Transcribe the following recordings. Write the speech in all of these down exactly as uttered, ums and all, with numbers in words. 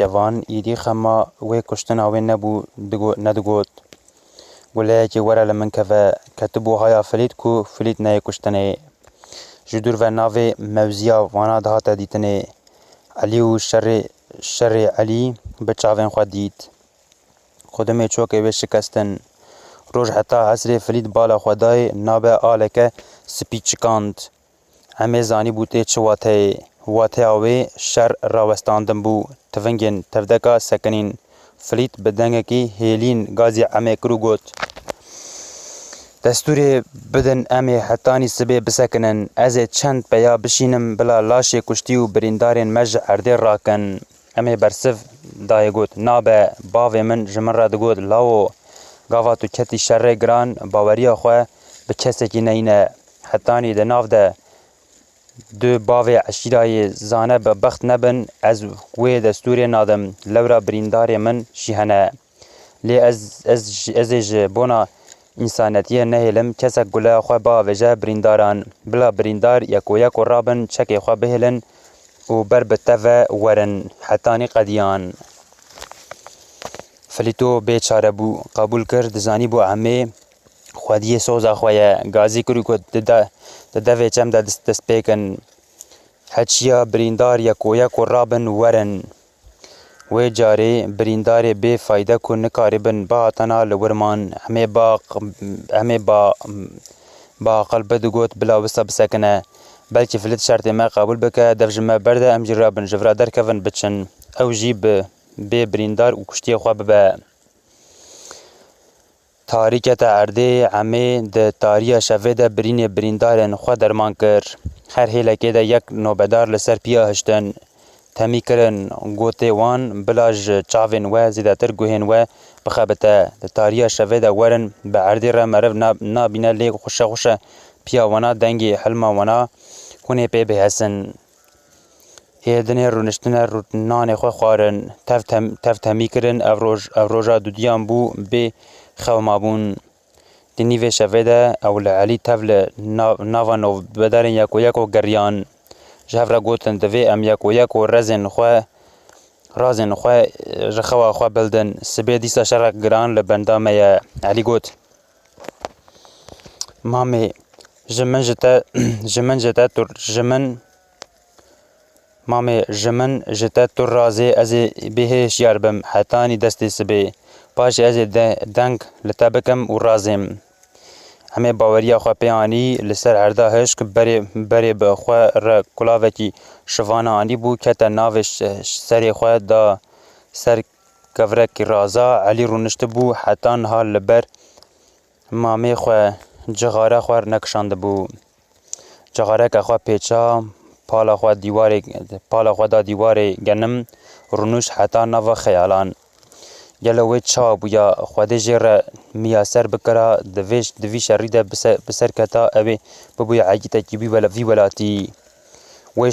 Kevan, îdî xema wê kuştina wê nebû, digo-, nedigot, "Guleyekê were li min keve." Ketibû haya Filît ku Filît neyê kuştinê. Ji dûr ve navê mewziya wana dihate dîtinê. Elî û şerê, şerê Elî bi çavên xwe dît. Xudimê çokê wê şikestin. Roj heta esrê Filît bala xwe dayê nabe aleke spî çikand. Em ê zanîbû tê çi wateyê. Wateya wê şer rawestandin bû. Tivingên tevdeka sekinîn. Filît bi dengekî hêlîn gazî Emê kir û got, "Destûrê bidin em ê hetanî sibê bisekinin. Ez ê çend peya bişînim bila laşê kuştî û birîndarên me ji erdê rakin." Emê bersiv dayê got, "Nabe, bavê min ji min re digot, 'Lawo, gava tu ketî şerê giran, baweriya xwe bi kesekî neyne. Hetanî di nav de du bavê eşîra yê zane bi bext nebin, ez wê destûrê nadim. Lewra birîndarê min jî hene. Lê ez, ez, ez ê ji bona însanetiyê nehêlim, kesek guleya xwe biavêje birîndaran. Bila birîndar yeko yeko rabin, çekê xwe bihêlin û ber bi te ve werin." Hetanî qediyan. Filîto bê çare bû, qebûl kir, dizanîbû Emê xwediyê soza xwe ye. Gazî kir û got, "Di de-, di devê çem de dest, dest pê kin. Heçiya birîndar yeko yeko rabin werin." Wê carê birîndarê bê fayde ku nikaribin bihatana li wir man. Emê ba, Emê ba, ba aqil bi digot, "Bila wisa bisekine. Belkî Filît şertê me qebûl bike, dev ji me berde, em jî rabin, ji vira derkevin, biçin. Ew jî bi bê birîndar û kuştiyê xwe bibe." Tarî kete erdê, Emê di tariya şevê de birînê birîndarên xwe derman kir. Her hêlekê de yek nobedar li ser piya hiştin. Temî kirin, gotê wan, "Bila ji çavên we zêdetir guhên we bixebite. Di tariya şevê de werin, bi erdê re meriv na-, nabîne, lê xweşe xweşe piya wana, dengê hilma wana hûn ê pê bihesin." Ê dinê rûniştine rû-, nanê xwe xwarin. Tev tem-, tev temî kirin. Ev roj, ev roja dudiyan bû bê xew mabûn. Di nîvê şevê de ew li Elî tev li na-, nava navbedarên yeko yeko geriyan. Ji hev re gotin, "Divê em yeko yeko rezên xwe, razên xwe, ji xewa xwe bildin. Sibê dîsa şerek giran li benda me ye." Elî got, "Mamê, ji min ji te, ji min ji te tu, ji min, mamê, ji min ji te tu razê, ez ê bê hêşyar bim hetanî destê sibê. Paşê ez ê de-, deng li te bikim û razêm." Emê baweriya xwe pê anî, li ser erda hişk berê, berê bi xwe re kulavekî şivana anîbû, kete navê ş-, serê xwe da ser kevrekî raza. Elî rûniştibû, heta niha li ber mamê xwe cixare xwe nekişandibû. Cixareke xwe pêça, pala xwe dîwarê, pala xwe da dîwarê genim, rûnişt heta nava xeyalan. Gelo wê çawa bûya? Xwedê jê re miyaser bikira, di vê, di vî şerî de bise-, biserketa, ew ê bibûya egîtekî wî wela-, vî welatî. Wê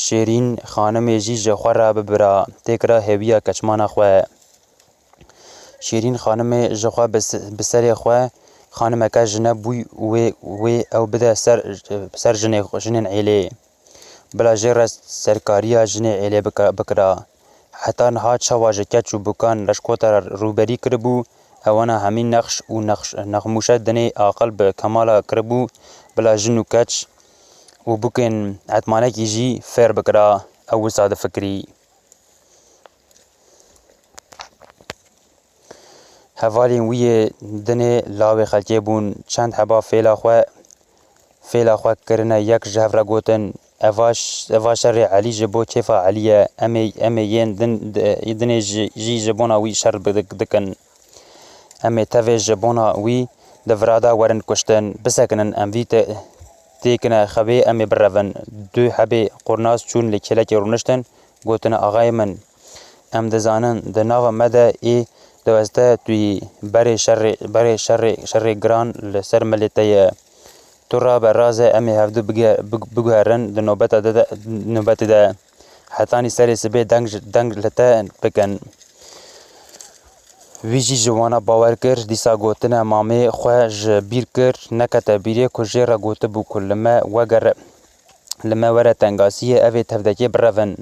Şêrîn xanimê jî ji xwe re bibira, têkira hêwiya keçmana xwe. Şêrîn xanimê ji xwe bi s-, bi serê xwe xanimeke jine bûy wê, wê ew bide ser, ser jinê, jinên êlê. Bila jê re serkariya jinê êlê bika-, bikira. Heta niha çawa ji keç û bukan reşkota re rûberî kiribû, ewana hemî nexş û nexş-, nexmûşe dinê aqil bi kemala kiribû, bila jin û keç û bukên etmanekî jî fêr bikira, ew wisa difikirî. Hevalên wî yê dinê lawê xelkê bûn, çend heba fêla xwe, fêla xwe kirine yek, ji hev re gotin, "Eva ş-, eva şerê Elî ji bo kêfa Elî ye, em ê, em ê yên din, dinê jî, jî ji bona wî şer bidik-, dikin. Em ê tevê ji bona wî di vira de werin kuştin, bisekinin, em vî te-, têkine xevê, em ê birevin." Du hebê qurnaz çûn li kêlekê rûniştin, gotine, "Axayê min, em dizanin di nava me de ê diweste tu yî, berê şerê, berê şerê, şerê giran li ser milê te ye. Tu rabe raze, em ê hevdu bige-, big-, biguherin di nobeta de, de, nobetê de. Hetanî serê sibê deng ji, deng li te bikin." Wî jî ji wana bawer kir, dîsa gotine, "Mamê xwe ji bîr kir, nekete bîrê ku jê re gotibû ku li me wegere, li me were tengasiyê, ev ê tevdekê birevin."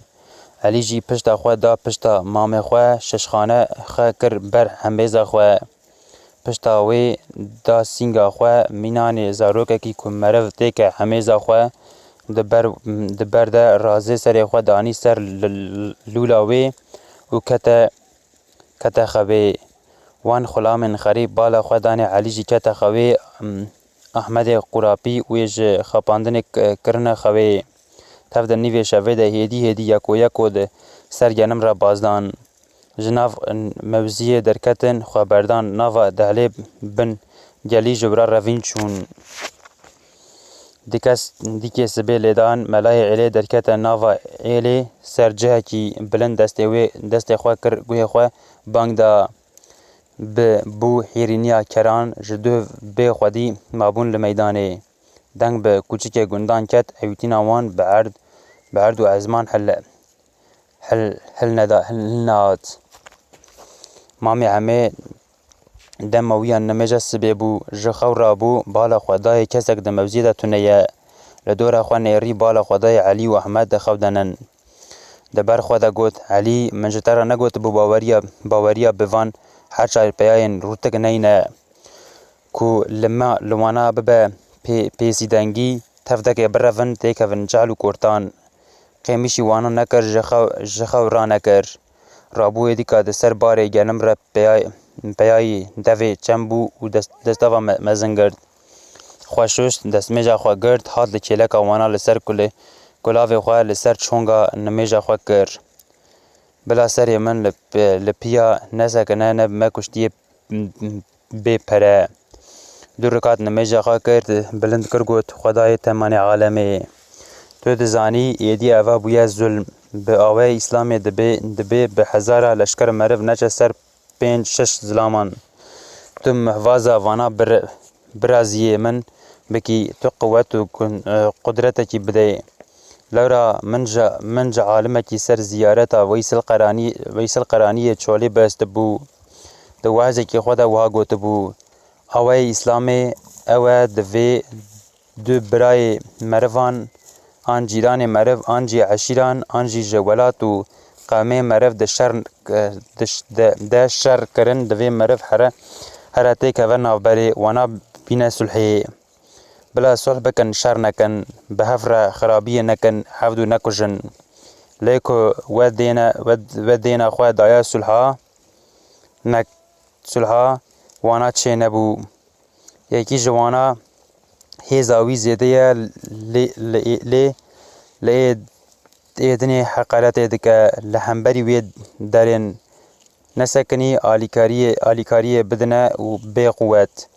Elî jî pişta xwe da pişta mamê xwe, şişxane xwe kir ber hembêza xwe. Pişta wê da sînga xwe mînanê zarokekî ku meriv têke hemêza xwe, di ber, di ber de razê serê xwe danî ser l-, l-, lûla wê û kete, kete xewê. Wan xulamên xerîb bala xwe danê Elî jî kete xewê, Ahmedê Qurapî wê ji xapandinê k-, kirine xewê. Tev di nîvê şevê de hêdî hêdî yeko yeko di ser genim re bazdan. Ji nav mewziyê derketin, xwe berdan nava dehlê bin gelî ji wira revîn çûn. Di kes dîkê sibê lêdan, melayê êlê derkete nava êlê, ser cihekî bilind destê wê, destê xwe kir guhê xwe bang da. Bi bû hêrîniya keran ji duh bê xwedî mabûn li meydanê. Deng bi kûçikê gundan ket, ewîtîna wan bi erd, bi erd û ezman hel, hel, hilneda-, hilnehat. Mamê Emê dema wî ya nimêja sibê bû, ji xew rabû, bala xwe dayê kesek di mewziyê de tune ye. Li dora xwe nêrî bala xwe dayê Elî û Ehmed di xew de nin. Di ber xwe de got, Elî, min ji te re negotibû baweriya, baweriya bi van her çar peyayên rûtik neyne, ku li me, li wana bibe pê-, pêsîdengî, tevdekê birevin, têkevin cehl û kortan. Qêmîşî wana nekir, ji xew, ji xew ranekir. Rabû êdîka di ser barê genim re peyay-, peyayî devê çem bû û dest-, destava me-, mezin girt. Xwe şûşt, destmêja xwe girt, hat li kêleka wana li ser kulê, kulavê xwe li ser çonga nimêja xwe kir. Bila serê min li p-, li piya nesekine, ne bi me kuştiyê bê pere. Du rikat nimêja xwe kir, bilind kir got, Xwedayê temanê alemê, tu dizanî êdî eva bûye zulm. Bi awayê Îslamê dibê, dibê bi hezara leşker meriv neçe ser pênc şeş zilaman. Tu mihvaza vana bir-, biraziyê min bikî, tu quwet û kun-, e, qudretekî bidê. Lewra min ji, min ji alimekî ser ziyareta Weysel Qeranî-, Weysel Qeraniyê çolê bihestibû. Di wazekî xwe de wiha gotibû, Awayê Îslamê ew e, divê du birayê merivan, an cîranê meriv, an jî eşîran, an jî ji welat û qewmê meriv di şer, di ş-, de, de şer kirin, divê meriv here, here têkeve navberê wana bîne sulhê. Bila sulh bikin, şer nekin, bi hev re xirabiyê nekin, hevdû nekujin. Lê ku we dêne, we, we dêna xwe daye sulha, ne, sulha wana çênebû. Yekî ji wana hêza wî zêde ye, lê, lê, lê, lê ê dinê heqaretê dike, li hemberî wê derên nesekinî alîkariyê, alîkariyê bidine û bê quwet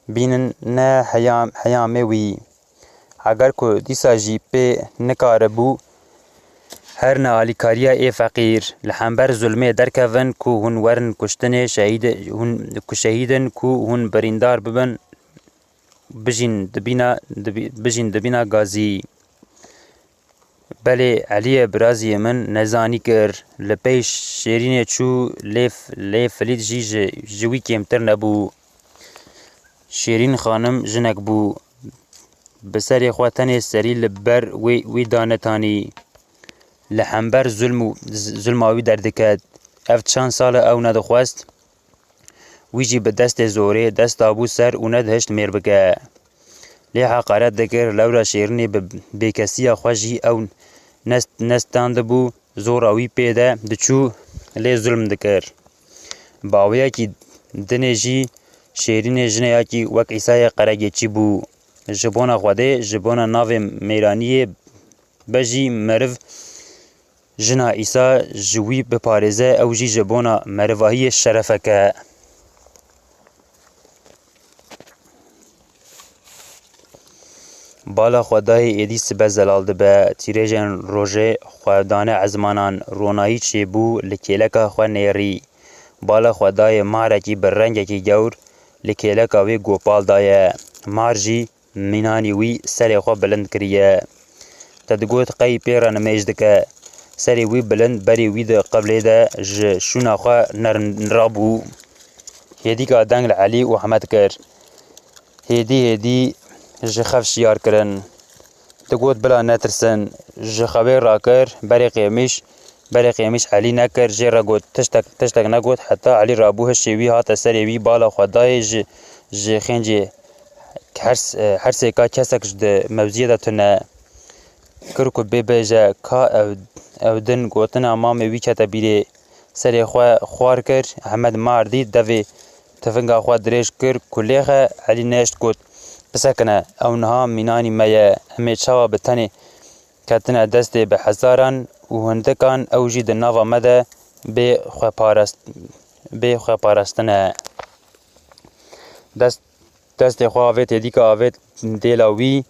bînin ne heyam-, heyamê wî. Eger ku dîsa jî pê nikaribû, her ne alîkariya ê feqîr, li hember zulmê derkevin ku hûn werin kuştinê, şehîd-, hûn ku şehîd in, ku hûn birîndar bibin, bijîn dibîna, dibî-, bijîn dibîna gazî. Belê Eliyê biraziyê min nezanî kir. Li pey Şêrînê çû, lê f-, lê Filît jî ji, ji wî kêmtir nebû. Şêrîn xanim jinek bû. Bi serê xwe tenê serî li ber wê, wî danetanî. Li hember zulm û z-, zulma wî derdiket. Ev çend sal e ew nedixwest wî jî bi destê zorê dest dabû ser û nedihişt mêr bike. Lê heqaret dikir, lewra Şêrînê bi bêkesiya xwe jî ew nest-, nestandibû, zora wî pê de diçû, lê zulm dikir. Bi awiyekî dinê jî Şêrînê jineyakî wek Îsayê Qeregêçî bû. Ji bona Xwedê, ji bona navê mêraniyê be jî meriv jina Îsa ji wî biparêze, ew jî ji bona merivahiyê şerefek e. Bala xwe dayê êdî sibe zelal dibe, tîrêjên rojê xwe dane ezmanan, ronahî çêbû li kêleka xwe nêrî. Bala xwe dayê marekî bi rengekî gewr li kêleka wê gopal daye. Mar jî mînanî wî serê xwe bilind kiriye. Te digot qey pê re nimêj dike. Serê wî bilind berê wî di qeblê de ji şûna xwe nerm rabû. Hêdîka deng li Elî û Hemed kir. Hêdî hêdî ji xev şiyar kirin. Digot bila netirsin. Ji xewê rakir, berê qêmîş Berê qêmîş Elî nekir, jê re got, tiştek, tiştek negot, heta Elî rabû hişê wî hate serê wî, bala xwe dayê ji, ji xêncê hers, hersêka kesek ji di mewziyê de tune kir ku bê bêje, ka ew, ew din gotina mamê wî kete bîrê. Serê xwe xwar kir, Ehmed mar dît devê tifinga xwe dirêj kir ku lêxe, Elî nêşt got, bisekine, ew niha mînanî me ye, em ê çawa bi tenê ketine destê bi hezaran û hindikan, ew jî di nava me de bê xwe parast-, bê xwe parastine. Dest, destê xwe avêt êdîka avêt dêla wî,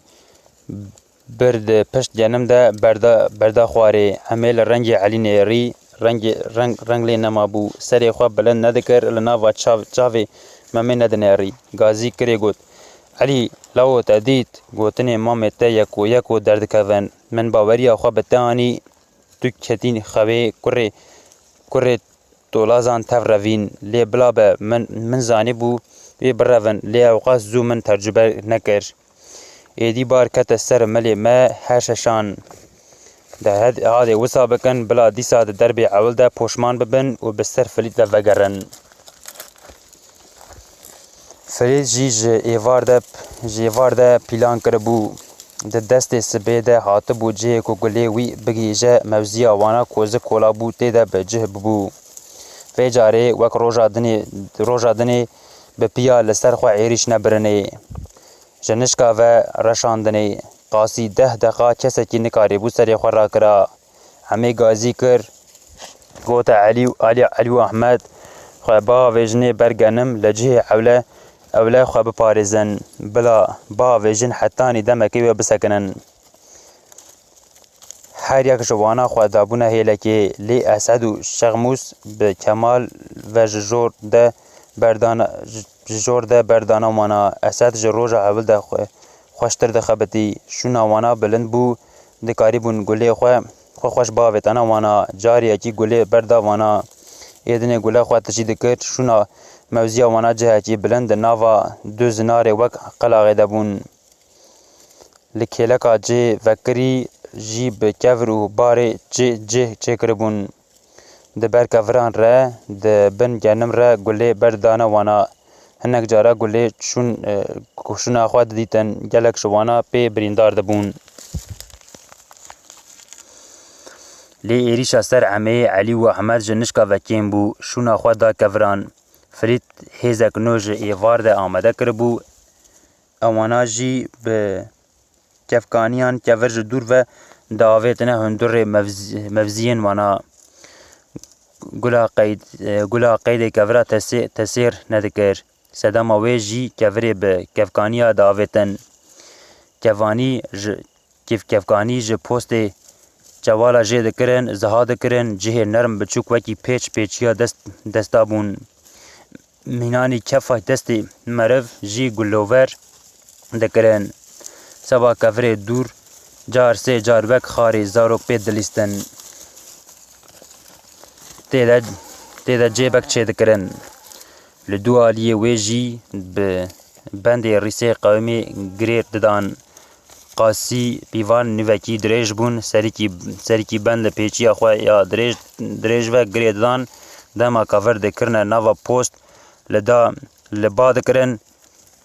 bir di pişt genim de berda, berda xwarê. Em ê li rengê Elî nêrî, rengê, reng, reng lê nemabû. Serê xwe bilind nedikir, li nava çav, çavê Memê nedinêrî. Gazî kirê got, Elî, lawo te dît, gotinê mamê te yeko yeko derdikevin. Min baweriya xwe bi te anî, tu ketî xewê kurê, kurê tolazan tev revîn. Lê bila be, min, min zanîbû wê birevin, lê ewqas zû min tercûbe nekir. Êdî bar kete ser milê me her şeşan. De hed-, hadê wisa bikin, bila dîsa di derbê ewil de poşman bibin û bi ser Filît ve vegerin. Filît jî ji êvar de, ji êvar de pîlan kiribû. Di destê sibê de hatibû cihê ku gulê wî bigihîje mewziya wana ku zi kola bû tê de bi cih bibû. Vê carê wek roja dinê, roja dinê bi piya li ser xwe êrîş nebirinê. Ji nişka ve reşandinê. Qasî deh deqa kesekî nikarîbû serê xwe rakira. Hemê gazî kir. Gote Elî û Elî, Elî û Ehmed, xwe biavêjinê ber genim, li cihê ewle, ewle xwe biparêzin. Bila biavêjin hetanî demekê wê bisekinin. Her yek ji wana xwe dabûne hêlekê, lê Esed û Şexmûs bi Kemal ve ji jor de berdana, ji jor de berdana wana. Esed ji roja ewil de xwe, xweştir dixebitî. Şûna wana bilind bû, dikarîbûn gulê xwe, xwe xweş bavêtana wana. Cariyekî gulê berda wana. Êdinê gule xwe tijî dikir, şûna mewziya wana cihekî bilind di nava du zinarê wek qelaxê de bûn. Li kêleka cê vekirî jî bi kevir û barê cê, cê çêkiribûn. Di ber keviran re, di bin genim re gulê berdane wana. Hinek cara gulê çûn, e, ku şûna xwe didîtin, gelek ji wana pê birîndar dibûn. Lê êrîşa ser Emê, Elî û Ehmed ji nişka ve kêm bû, şûna xwe da keviran. Filît hêzek nû ji êvar de amade kiribû, ewana jî bi kevkaniyan kevir ji dûr ve diavêtine hundirê mevz-, mevziyên wana. Gula qeyd-, e, gula qeydê kevira tesê-, tesêr nedikir. Sedema wê jî kevirê bi kevkaniya diavêtin. Kevanî ji, kevkevkanî ji postê çewala jê dikirin, ziha dikirin, cihê nerm biçûk wekî pêç pêçiya dest, desta bûn. Mînanî kefa destê meriv jî gulover dikirin. Seba kevirê dûr car sê car wek xarê zarok pê dilîstin. Tê de, tê de cêbek çêdikirin. Li dû aliyê wê jî bi bendê rîsê qewimê girê didan. Qasî pîvan nivekî dirêj bûn, serîkî, serîkî bend li pêçiya xwe ya dirêj, dirêj ve girê didan, dema kevir dikirine nava post, li da, li ba dikirin,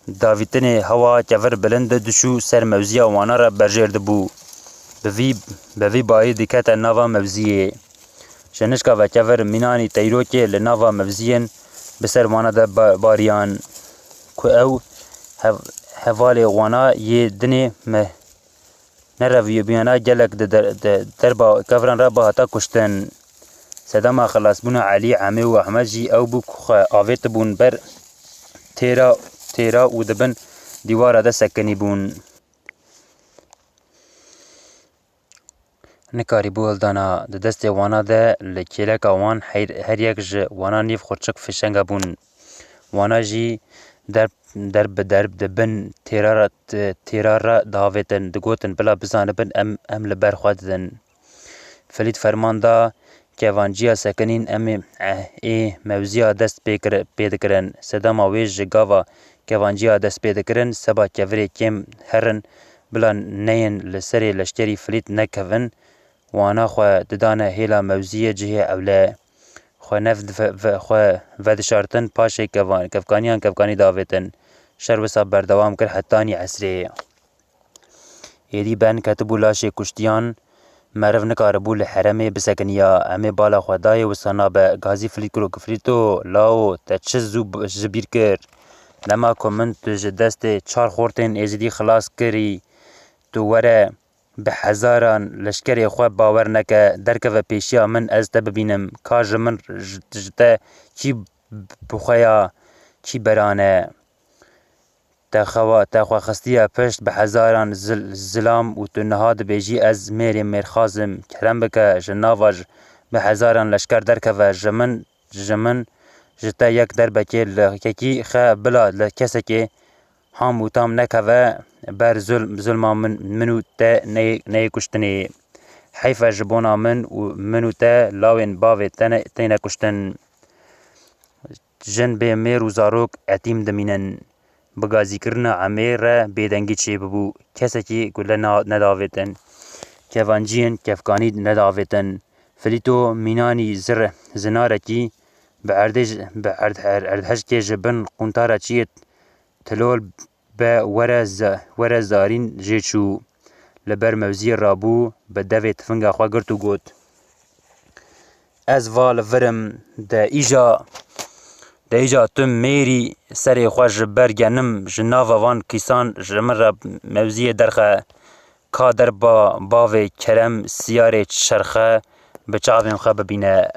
davîtinê hewa kevir bilind didişû ser mewziya wana re berjêr dibû. Bi vî, bi vî bayî dikete nava mewziyê. Ji nişka ve kevir mînanî teyrokê li nava mevziyên bi ser wana de ba-, bariyan. Ku ew hev-, hevalê wana yê dinê me nereviyê bûyana gelek di der-, di derba keviran re bihata kuştin. Sedema xilasbûna Elî, Emê û Ehmed jî ew bû ku xwe avêtibûn ber têra, têra û di bin dîwara de sekinî bûn. Nikarîbû hildana. Di destê wana de li kêleka wan her, her yek ji wana nîv xurçik fişenga bûn. Wana jî derb, derb bi derb di bin têra re, têra re diavêtin, digotin, bila bizanibin em, em li ber xwe didin. Filît ferman da, kevanciya sekinîn em ê, eh, ê mewziya dest pê kir-, pê dikirin. Sedema wê ji gava kevanciya dest pê dikirin, seba kevirê kêm herin, bila neyên li serê leşkerî Filît nekevin, wana xwe didane hêla mewziyê cihê ewle. Xwe nev dife-, ve-, xwe vedişartin paşê kevan-, kevkaniyan kevkanî davêtin. Şer wisa berdewam kir hetanî esrê. Êdî ben ketibû laşê kuştiyan, meriv nikaribû li heremê bisekiniya. Em ê bala xwe dayê wisa nabe. Gazî filît kiro ku Filîto, lawo, te çi zû b-, ji bîr kir? Dema ku min tu ji destê çar xortên Êzidî xilas kirî, tu were bi hezaran leşkerê xwe bawer neke, derkeve pêşiya min ez te bibînim. Ka ji min, ji, ji te kî bixweya, kî berane? Te xewa, te xwe xistiye pişt bi hezaran zil-, zilam û tu niha dibêjî ez mêrê mêrxas im. Kerem bike, ji nava j-, bi hezaran leşker derkeve, ji min, ji min, ji te yek derbekê li yekî xe bila li kesekê ham û tam nekeve ber zulm, zulma min, min û te neyê, neyê kuştinê. Heyf e ji bona min û min û te lawên bavê te ne, têne kuştin. Jin bê mêr û zarok etîm dimînin. Bi gazîkirina Emê re bêdengî çêbibû. Kesekî gule na-, nedavêtin. Kevanciyên kevkanî nedavêtin. Filîto mînanî zir-, zinarekî bi erdê ji, bi erd-, er-, erdheşkê ji bin quntara çiyê tilol be were ze-, were zarîn jê çû. Li ber mewziyê rabû, bi devê tifinga xwe girt û got, Ez va li vir im, de îja, de îja tu mêrî serê xwe ji ber genim, ji nava van kîsan ji min re mewziyê derxe. Ka derba bavê kerem siyarê çerxe bi çavên xwe bibîne.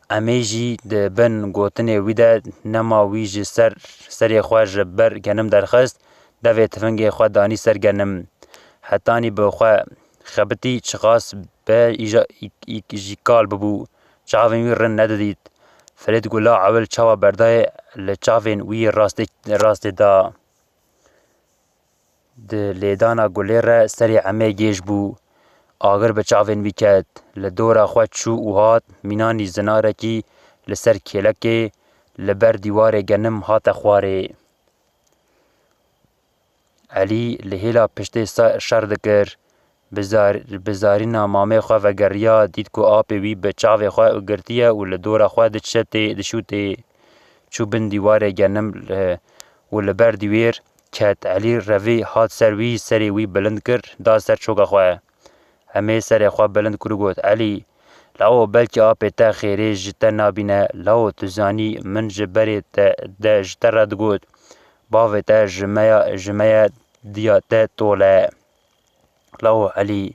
Emê jî di bin gotinê wî de nema wî ji ser serê xwe ji ber genim derxist, devê tifingê xwe danî ser genim. Hetanî bi xwe xebitî çiqas be îja îk, îk jî kal bibû. Çavên wî rin nedidît. Filît gula ewil çawa berdayê li çavên wî rastê, rastê da. Di lêdana gulê re serê Emê gêj bû. Agir bi çavên wî ket. Li dora xwe çû û hat, mînanî zinarekî li ser kêlekê li ber dîwarê genim hate xwarê. Elî li hêla piştê sa-, şer dikir. Bi zar-, bi zarîna mamê xwe vegeriya, dît ku apê wî bi çavê xwe girtiye û li dora xwe diçe tê, diçû tê. Çû bin dîwarê genim, e, û li ber dîwêr ket. Elî revî hat ser wî, serê wî bilind kir, da ser çoka xwe. Emê serê xwe bilind kir û got, Elî, lawo belkî apê te xêrê ji te nabîne, lawo tu zanî min ji berê te de ji te re digot, bavê te ji me ya, ji me ye, diya te tol e. Lawo Elî,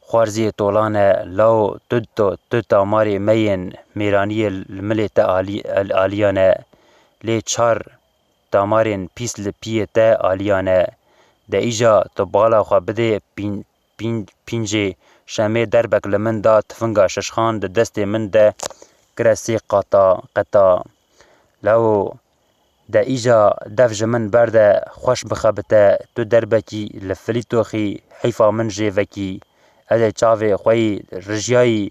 xwarziyê tolan e, lawo tu, tu, tu tamarê me yên mêraniyê li milê te alî-, al-, aliyan e. Lê çar tamarên pîs li piyê te aliyan e. De îja tu bala xwe bidê pîn-, pîn-, pîncê şemê derbek li min da, tifinga şişxan di destê min de kire sê qata, qeta. Lawo, de îja dev ji min berde, xweş bixebite, tu derbekî li Filîtoxî, heyfa min jê vekî. Ez ê çavê xwe yî rijiyayî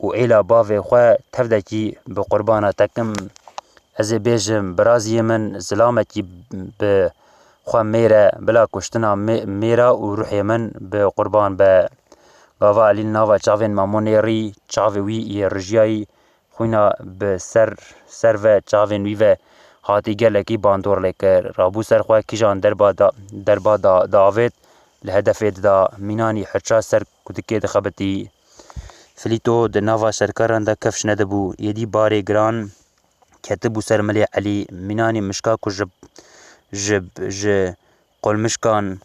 û êla bavê xwe tevdekî bi qurbana te kim. Ez ê bêjim, biraziyê min, zilamekî bi xwe mêre, bila kuştina mê-, mêra û ruhê min bi qurban be. Gava Elî li nava çavên Mamo nêrî, çavê wî yê rijiyayî xwîna bi ser, ser ve çavên wî ve hatî gelekî bandor lê kir. Rabû ser xwe kîjan derba da, derba da, diavêt li hedefê dida. Mînanî hirça ser kudikê dixebitî. Filîto di nava şerkaran de kifş nedibû. Êdî barê giran ketibû ser milê Elî. Mînanî mişka ku ji, ji, ji qolmişkan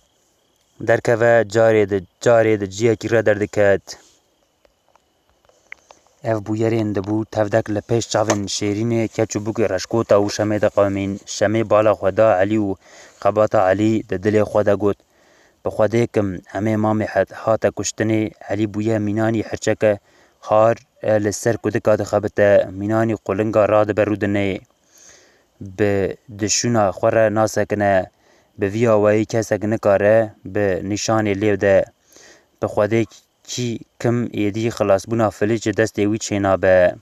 derkeve, carê di, carê di ciyekî re derdiket. Ev bûyerên dibû tevdek li pêş çavên Şêrînê, keç û bûkê Reşkota û Şemê diqewimîn. Şemê bala xwe da Elî û xebata Elî di dilê xwe de got, Bi Xwedê kim, Emê mamê het-, hate kuştinê. Elî bûye Mînanî hirçeke xar e, li ser kudika dixebite. Mînanî qulinga radibe rûdinê. Bi dişûna xwe re nasekine. Bi vî awayî kesek nikare bi nîşanê lê bide. Bi Xwedê kî kim êdî xilasbûna Filît ji destê wî çênabe.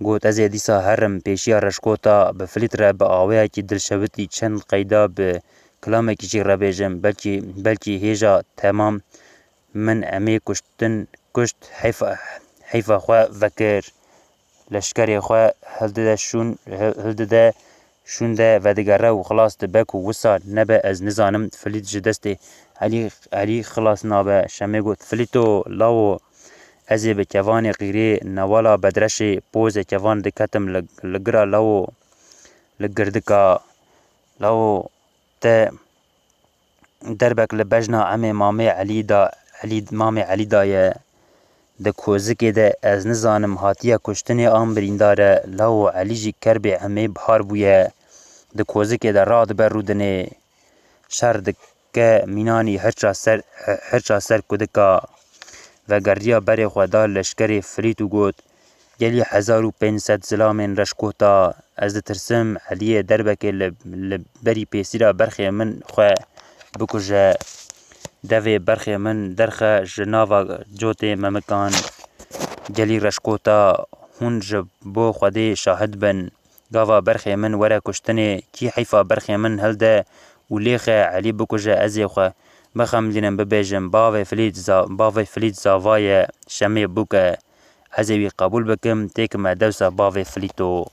Got, Ez ê dîsa herim pêşiya Reşkota, bi Filît re bi awayekî dilşewitî çend qeyda bi kilamekî jî re bêjim, belkî, belkî hêja temam Min emê kuştin kuşt, heyfa, heyfa xwe vekir. Leşkerê xwe hildide şûn, hildide şûn de vedigere û xilas dibe ku wisa nebe, ez nizanim. Filît ji destê Elî, Elî xilas nabe. Şemê got, Filîto, lawo, ez ê bi kevanê qîrê newala bedreşê pozê kevan diketim li, li gira lawo, li girdika lawo te derbek li bejna emê mamê Elî da, Elî, mamê Elî da ye. Di kozikê de ez nizanim hatiye kuştinê an birîndar e, lawo Elî jî kerbê emê bihar bûye. Di kozikê de radibe rûdinê. Şer dike mînanî hirça ser, hirça ser kudika. Vegeriya berê xwe da leşkerê Filît û got, Gelî hezar û pênc sed zilamên reşkota, ez ditirsim Eliyê derbekê li, li berî pêsîra berxê min xwe bikuje. Devê berxê min derxe ji nava cotê memikan. Gelî reşkota, hûn ji bo Xwedê şahid bin. Gava berxê min were kuştinê, kî heyfa berxê min hilde û lêxe Elî bikuje, ez ê xwe bixemilînim, bibêjim, Bavê Filît za-, bavê Filît zava ye, Şemê bûk e. Ez ê wî qebûl bikim, têkime dewsa bavê Filîto.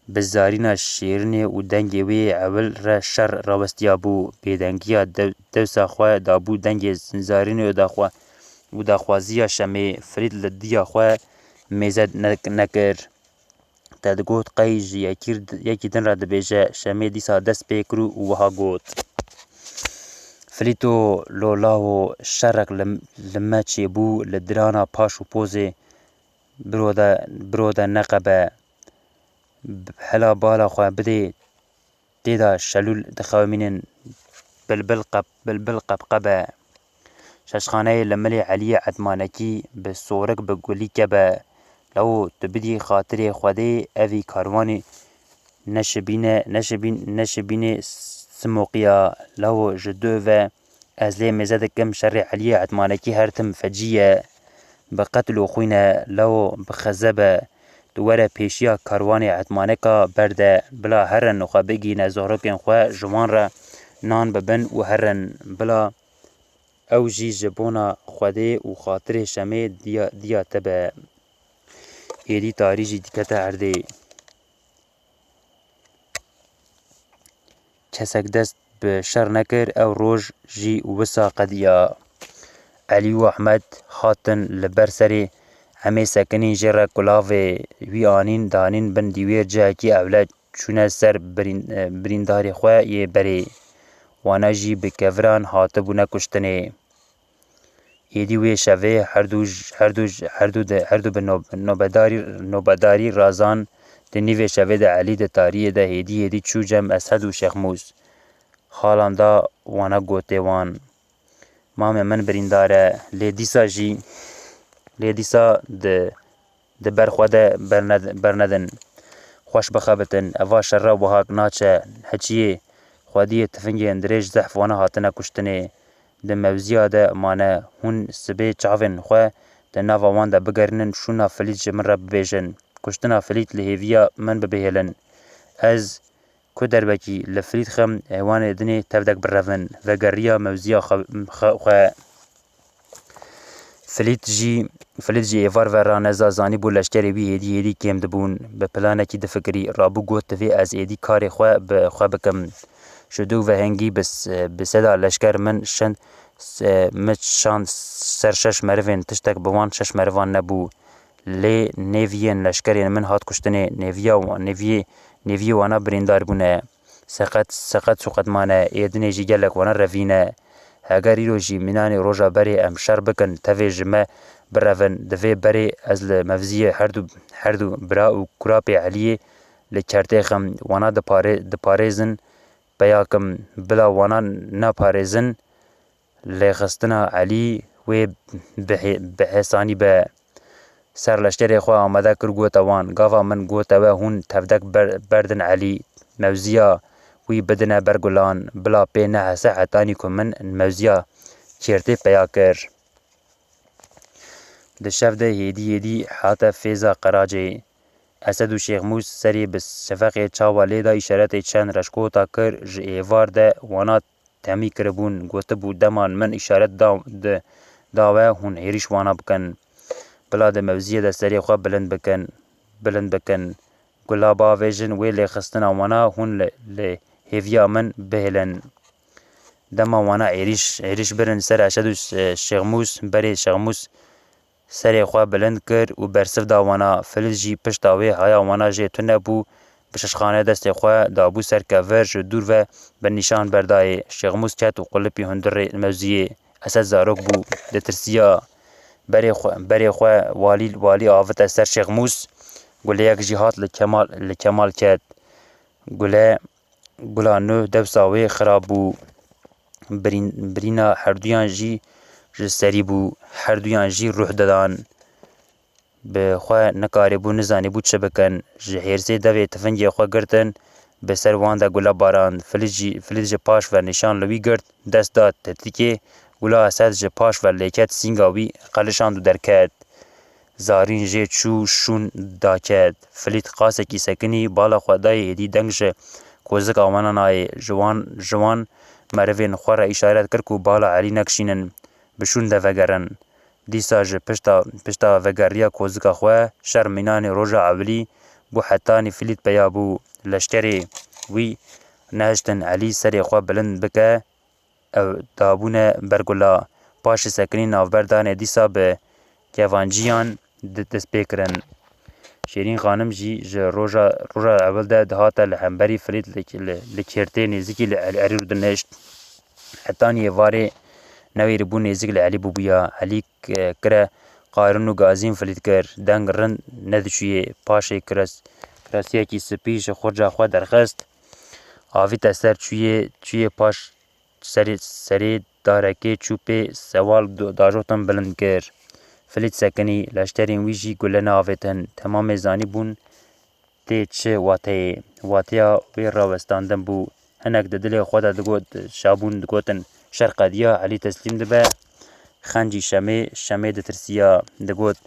Bi zarîna şêrînê û dengê wê ewil re şer rawestiya bû. Bêdengiya dew-, dewsa xwe dabû dengê zarînê û daxwa-, û daxwaziya Şemê. Filît li diya xwe mêze ne-, nekir. Te digot qey ji yekî r-, yekî din re dibêje. Şemê dîsa dest pê kir û wiha got, Filîto, lo lawo, şerek li, li me çêbû, li dirana paş û pozê biro de, biro de neqebe. Hela bala xwe bidê, tê de şelûl dixewimînin, bilbil qep-, bilbil qepqebe. Şeşxaneyê li milê Eliyê Etmanekî bi sorik bi gulî kebe. Lawo tu bidî xatirê Xwedê evî karwanî neşibîne, neşibîn-, neşibînê simoqiya. Lawo ji du ve ez lê mêze dikim şerê Eliyê Etmanekî her tim fecî ye. Bi qetl û xwîn e, lawo bi xezeb e. Tu were pêşiya karwanê Etmaneka berde, bila herin xwe bigîne zarokên xwe ji wan re nan bibin û herin, bila ew jî ji bona Xwedê û xatirê Şemê diya, diya te be. Êdî tarî jî dikete erdê. Kesek dest bi şer nekir, ew roj jî wisa qediya. Elî û Ehmed hatin li ber serê emê sekinîn jê re kulavê wî anîn danîn bin dîwêr cihekî ewle çûne ser birîn-, birîndarê xwe yê berê. Wana jî bi keviran hatibûne kuştinê. Êdî wê şevê herdu j-, herdu j-, herdu de, herdu bi nob-, nobedarî, nobedarî razan di nîvê şevê de Elî di tariyê de hêdî hêdî çû cem Eshed û Şêxmûs. Xalan da wana gotê wan. Mamê min birîndar e, lê dîsa jî, lê dîsa di di ber xwe de berne-, bernedin. Xweş bixebitin, eva şerra wihak naçe, heçiyê, xwediyê tifingên dirêj zehf wana hatine kuştinê. Di mewziya de mane, hûn sibê çavên xwe di nava wan de bigerînin, şûna Filît ji min re bibêjin. Kuştina Filît li hêviya min bibihêlin. Ez Ku derbekî li Filît xem, heywanê dinê tevdek birevin, vegeriya mewziya xwe, xwe, xwe. Filît jî, Filît jî êvar ve raneza, zanîbû leşkerê wî hêdî hêdî kêm dibûn. Bi planekî difikirî, rabû got, Divê ez êdî karê xwe bi xwe bikim. Ji dû ve hingî bi s-, bi seda leşker min şend, s-, min şand ser şeş merivên, tiştek bi wan şeş merivan nebû. Lê nêviyên leşkerên min hat kuştinê, nêviya wa-, nêviyê, nêviyê wana birîndar bûne. Seqet, seqet suqet mane, ê dinê jî gelek wana revîne. Heger îro jî mînanê roja berê em şer bikin, tevê ji me birevin, divê berê ez li mevziyê herdu, herdu bira û kurapê Eliyê li kertê xem, wana dipare-, diparêzin, peya kim, bila wana naparêzin, lêxistina Elî wê bi hê-, bi hêsanî be. Serleşkerê xwe amade kir, gote wan, Gava min gote we hûn tevdek ber-, berdin Elî, mewziya wî bidine ber gulan, bila pê nehese hetanî ku min mewziya kêrtê peya kir. Di şev de hêdî hêdî hate fêza qeracê. Esed û Şêxmûs serê bi şefeqê çawa lê da, îşaretê çend reşkota kir, ji êvar de wana temî kiribûn, gotibû, dema min îşaret da, di, da we, hûn êrîş wana bikin. Bila di mewziyê de serê xwe bilind bikin, bilind bikin. Gula bavêjin wê lêxistina wana hûn li, li hêviya min bihêlin. Dema wana êrîş, êrîş birin ser Eşed û Şêxmûs, berê Şêxmûs serê xwe bilind kir û bersiv da wana. Filît jî pişta wê haya wana jê tune bû, bi şişxane destê xwe dabû ser kevir, ji dûr ve bi nîşan berdayê. Şêxmûs ket û qulipî hundirê mewziyê. Esed zarok bû, ditirsiya. Berê xwe, berê xwe walî, walî avite ser Şêxmûs. Guleyek jî hat li Kemal, li Kemal ket. Gule, gula nû dewsa wê xirab bû. Birîn-, birîna herduyan jî ji serî bû. Herduyan jî ruh didan. Bi xwe nikarîbû, nizanîbû çi bikin. Ji hêrsê devê tifingê xwe girtin, bi ser wan de gule barand. Filît jî, Filît ji paş ve nîşan li wî girt, dest da tetikê. Gula Esed ji paş ve lêket, sînga wî qelişand û derket. Zarîn jê çû, şûn daket. Filît qasekî sekinî, bala xwe dayê êdî, deng ji kozika wana nayê. Ji wan, ji wan merivên xwe re îşaret kir ku bala Elî nekişînin, bi şûn de vegerin. Dîsa ji pişta, pişta vegeriya kozika xwe, şer mînanê roja ewilî bû, hetanî Filît peya bû. Leşkerê wî nehiştin Elî serê xwe bilind bike, ew dabûne ber gula. Paşê sekinî navber danê, dîsa bi kevanciyan di dest pê kirin. Şêrîn Xanim jî ji roja, roja ewil de dihate li hemberî Filît li, li, li kêrtê nêzîkî li Elî, Elî rû dinişt. Hetanî êvarê newêribû nêzîk li Elî bûbûya. Elî k-, kire qarin û gazîn Filît kir. Deng rind nediçûyê. Paşê kiras-, kirasiyekî spî ji xurca xwe derxist. Avîte ser çûyê, çûyê paş serê, serê darekê çû pê sewal do-, dajotin bilind kir. Filît sekinî, leşkerên wî jî gule neavêtin. Temamê zanîbûn tê çi wateyê. Wateya wê rawestandin bû. Hinek di dilê xwe de digot, şabûn digotin, şer qediya, Elî teslîm dibe. Xencî Şemê, Şemê ditirsiya, digot,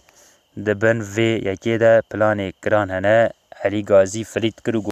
di bin vê yekê de planê giran hene. Elî gazî Filît kir û got,